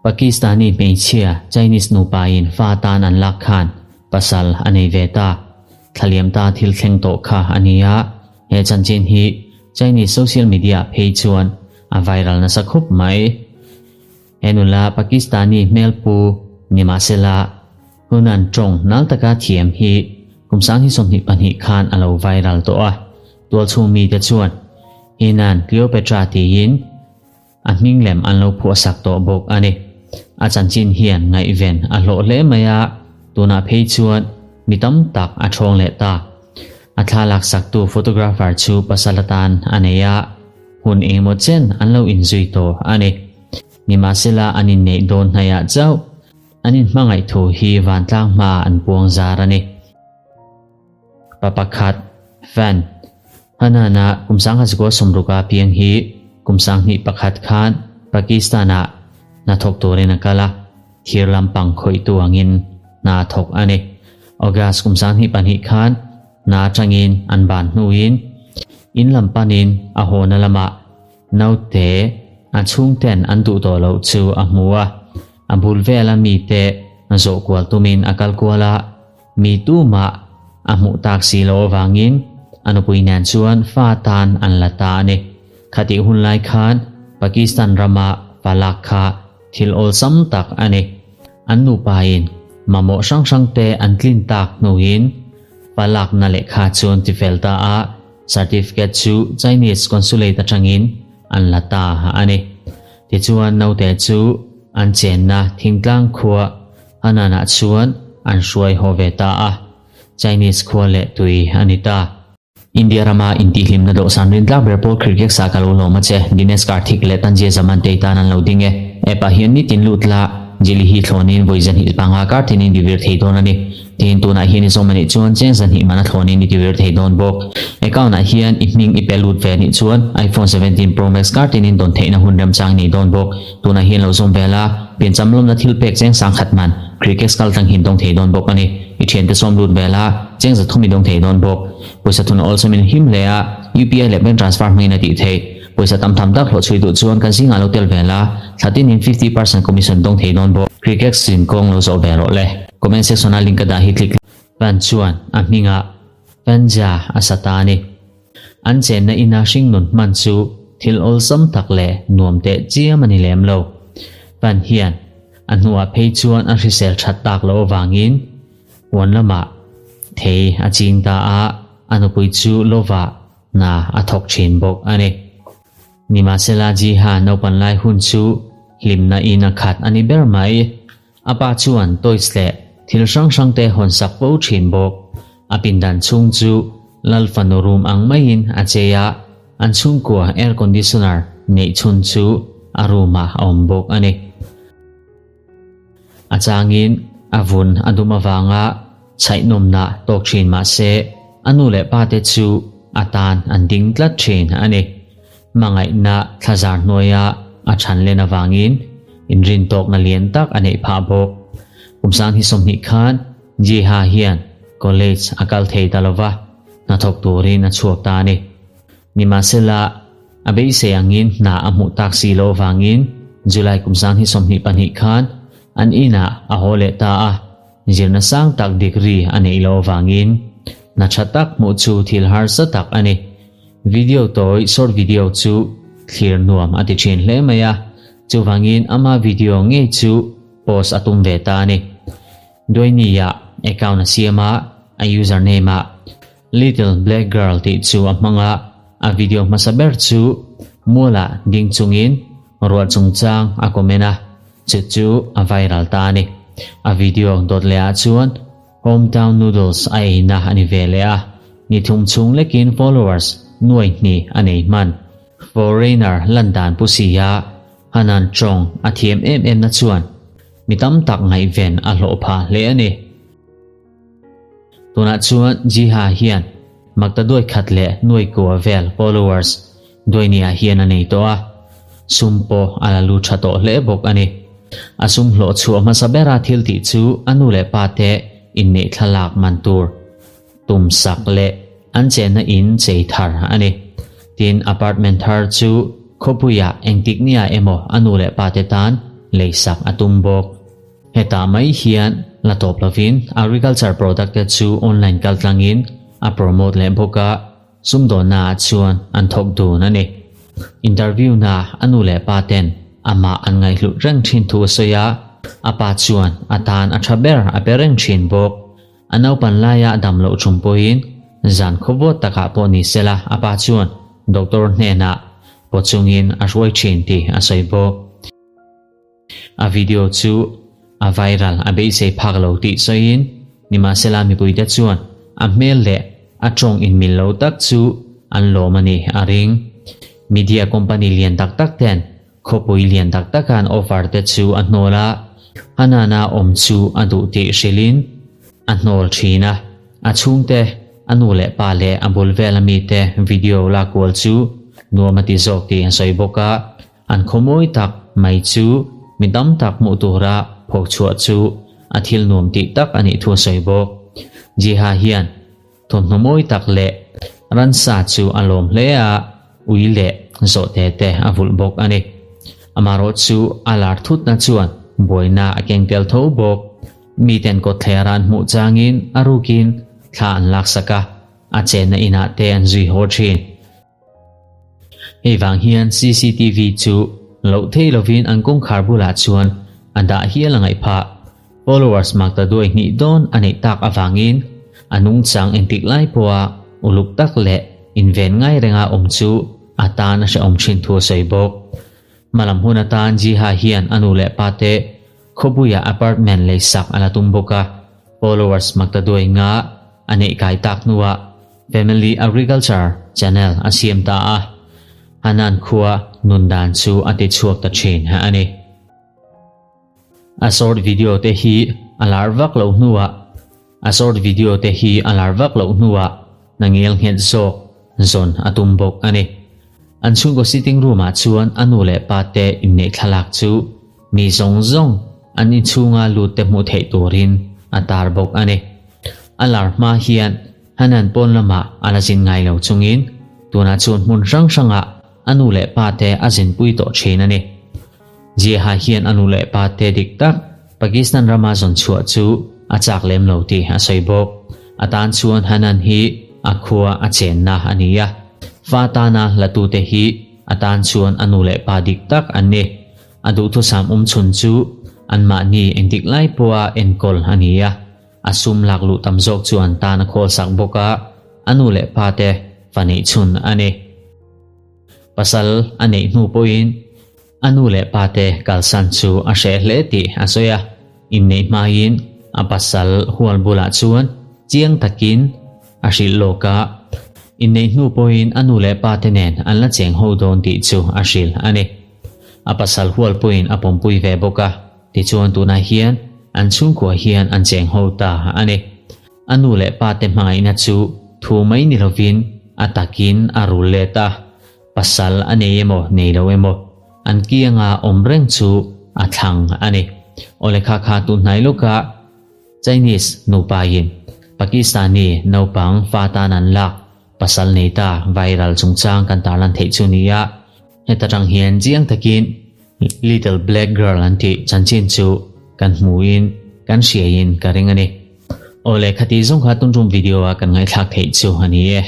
Pakistani hmeichhia Chinese nupain fa tan an lak khan pasal a nei ve ta. Thlaliam ta thil thleng tawh kha a ni a, he chanchin hi Chinese social media phei chuan a viral nasa khup mai. He nula Pakistani hmelpu ni mahsela Hunan tawng nal taka thiam hi kum 2022 khan a lo viral tawh a, tualchhung mite chuan Hinan Cleopatra tiin A hming lem an lo phuahsak tawh bawk a ni. A chanchin hian ngaihven a hlawh hle mai a, tunah phei chuan mi tam tak a thawng leh ta. A thla laksaktu photographer chu pasal atan a nei a, hun engemaw chen an lo inzui tawh a ni. Nimahsela an inneih dawn hnaiah chauh an inhmangaih thu hi vantlang hmaah an puang zar a ni. Pa pakhat, Fan, Hanana kum 1960 a piang hi kum 2001 khan Pakistan-ah hnathawk turin a kal a, thir lampang khawihtu angin hna a thawk a ni. August kum 2002 khan hna atangin an ban hnuin in lam panin a hawna lamah naute a chhungten an duh tawh loh chu a hmu a, a bul vela mite zawh kual tumin a kal kual a. Mi tumah a hmuh tak si loh avangin a nupui nen chuan fa tan an la ta a ni. Khatih hun lai khan Pakistan rama fa lak kha thil awlsam tak a ni. An nupain mamawh hrang hrangte an tlin tak hnuin fa lakna lehkha chu an tifel ta a, certificate chu Chinese consulate atangin an la ta a ni. Tichuan naute chu an chenna thingtlang khua Ananah chuan an hruai haw ve ta a, Chinese khua leh tui a ni ta. India rama intihhlimna dawhsan rintlak ber pawl cricket sa ka lo lawm a che, Dinesh Karthik leh Tanzia Zaman te tan an lo ding e. App ah hian nitin lut la, Jili hi thlawnin vawi zanhnih panga kar tinin tivir thei dawn a ni. Tin, tunah hian i zawm a nih chuan cheng zanhnih mana thlawnin i tivir thei dawn bawk. Account ah hian i hming i pe lut ve a nih chuan iPhone 17 Pro Max kar tinin dawn theihna hun remchang nei dawn bawk. Tunah hian lo zawm vel a, piancham lawmna thil pek cheng sang khat man Cricket kal tlang hin dawng thei dawn bawk a ni. I thiante sawm lut vel a, cheng za thum i dawng thei dawn bawk. Pawisa thun awlsam in him hle a, UPI leh bank transfer hmangin a tih theih. Pawisa tam tham tak hlawh chhui duh chuan kan zingah lo tel vel a, thla tinin 50% commission dawng thei dawn bawk. Cricket sin kawng lo zawh ve rawh le. Comment section a link ka dah hi click la. Fan chuan a hmingah Fanja a sa ta a ni. An chenna ina hringnun hman chu thil awlsam tak leh nuam teh chiam a ni lem lo. Pan hian a hnuah phei chuan a hrisel that tak loh avangin huan lamah thei a ching ta a, a nupui chu lovah hna a thawk thin bawk a ni. Nimahsela Jiha naupan lai hun chu hlimna in a khat a ni ber mai. A pa chuan toys leh thil hrang hrang te hawn sak fo thin bawk. A pindan chhung chu Lal fanu room ang maiin a chei a, an chhungkua air conditioner neih chhun chu a room ah a awm bawk a ni. A changin a vun a dum avanga chhaihnawmna tawk thin mah se a nu leh pa te chu a tan an ding tlat thin a ni. Hmangaihna thlazar hnuaia a chhan len avangin inrintawkna lian tak a neih phah bawk. Kum 20 khan Jiha hian college a kal thei ta lova, hnathawk turin a chhuak ta a ni. Nimahsela, a beisei angin hna a hmuh tak si loh avangin July kum 2022 khan an inah a haw leh ta a, zirna sang tak degree a neih loh avangin hna tha tak hmuh chu thil harsa tak a ni. Video tawi, short video, chu thlir nuam a ti thin hle mai a, chuvangin ama video ngei chu post a tum ve ta a ni. Duaini-ah account a siam a, a username ah Little Black Girl tih chu a hmang a, a video hmasa ber chu mualah ding chungin ruah chungchang a comment a, chu chu a viral ta a ni. A video dawt leh ah chuan Hometown Noodles a eina a ni ve leh a, ni thum chhung lekin followers nuai hnih a nei hman. Foreigner lan dan pu si a, Hanan tawng a thiam em em na chuan mi tam tak ngaihven a hlawh phah hle a ni. Tunah chuan Jiha hian makta duai khat leh nuai kua vel followers Duaini-ah hian a nei tawh a, sum pawh a la lu tha tawh hle bawk a ni. A sum hlawh chhuah hmasa bera thil tih chu a nu leh pa te inneih thlalak man tur tum sak leh an chenna in chei thar a ni. Tin, apartment thar chu. Khawpuiah engtik nia emaw a nu leh pa te tan leisak a tum bawk. Hetah mai hian la tawp lovin agriculture product te chu online kaltlangin a promote leh bawk a, sumdawnna ah chuan an thawk dun a ni. Interview na a nu leh pa ten amah an ngaihhlut reng thin thu a sawi a, a pa chuan a tan a tha ber a pe reng thin bawk. A naupan laia dam loh chung pawhin zan khawvawt takah pawh ni sela a pa chuan doctor hnenah paw chungin a hruai thin tih a sawi bawk. A video chu a viral a beisei phak lo tih sawiin nimahsela mipuite chuan a hmel leh a tawng inmil lo tak chu an lawm a ni a ring. Media company lian tak tak ten khawpui lian tak taka an offer te chu a hnawl a, Hanana awm chu a duh tih hrilhin a hnawl thin a, a chhungte, a nu leh pa leh a bul vela mite video lak kual chu nuam a ti zawk tih a sawi bawk a. An khawmawi tak mai chu mi tam tak hmuh tura phawk chhuah chu a thil nuam tih tak a nih thu a sawi bawk. Jiha hian thawmhnaw mawi tak leh ransa chu a lawm hle a, ui leh zawhte te a vulh bawk a ni. Amaherawh chu a lar thutna chuan buaina a keng tel tho bawk. Miten kawtthler an hmuh changin a rukin thla an laksak a, a chenna inah te an zui haw thin. Hei vang hian cctv chu loh thei lovin an kawngkhar bulah chuan a dah hial a ngaih phah. Followers mak ta duai hnih dawn a neih tak avangin a nungchang entik lai pawha uluk tak leh inven ngai renga awm chu a tan a hrehawm thin thu a sawi bawk. Hmalam hun atan Jiha hian a nu leh pa te khawpuia apartment leisak a la tum bawk a, followers mak ta duai nga a neih kai tak hnuah Family Agriculture channel a siam ta a, Hanan khua nun dan chu a ti chhuak ta thin a ni. A short video te hi a lar vak loh hnuah A short video te hi a lar vak loh hnuah na ngel nghet zawk zawn a tum bawk a ni. An chhungkaw sitting room ah chuan a nu leh pa te inneih thlalak chu mi zawng zawng an inchhunga lut te hmuh theih turin a tar bawk a ni. A lar hma hian Hanan pawn lamah a la zin ngai lo chungin tunah chuan hmun hrang hrangah a nu leh pa te a zinpui tawh thin a ni. Jiaha hian a nu leh pa te dik tak Pakistan rama zawn chhuah chu a chak lem lo tih a sawi bawk. A tan chuan Hanan hi a khua a chenna a ni a, fa tana hlatute hi a tan chuan a nu leh pa dik tak an ni. A duhthusam awmchhun chu anmahni engtik lai pawha enkawl a ni a. A sum lak luh tam zawk chu an tan a khawl sak bawk a, a nu leh pa te fa neih chhun a ni. Pasal a neih hnu pawhin a nu leh pa te kalsan chu a hreh hle tih a sawi a, inneih hmain a pasal hual bulah chuan chiang takin a hrilh lawk a, inneih hnu pawhin a nu leh pa te nen an la cheng ho dawn tih chu a hrilh a ni. A pasal hual pawhin a pawmpui ve bawk a. Tichuan tunah hian an chhungkua hian an cheng ho ta a ni. A nu leh pa te hmangaihna chu thu mai ni lovin a takin a rul let a, pasal a nei emaw nei lo emaw an kianga awm reng chu a thlang a ni. Awle kha kha tun hnai lawka Chinese nupain Pakistani naupang fa tan an lak pasal nei ta viral chungchang kan tarlan theih chu nia. Heta tang hian chiang takin Little Black Girl an tih chanchin chu kan hmuin kan hriaiin ka ring a ni. Awle khati zawng kha tuntum video a kan ngaihthlak theih chu a ni e.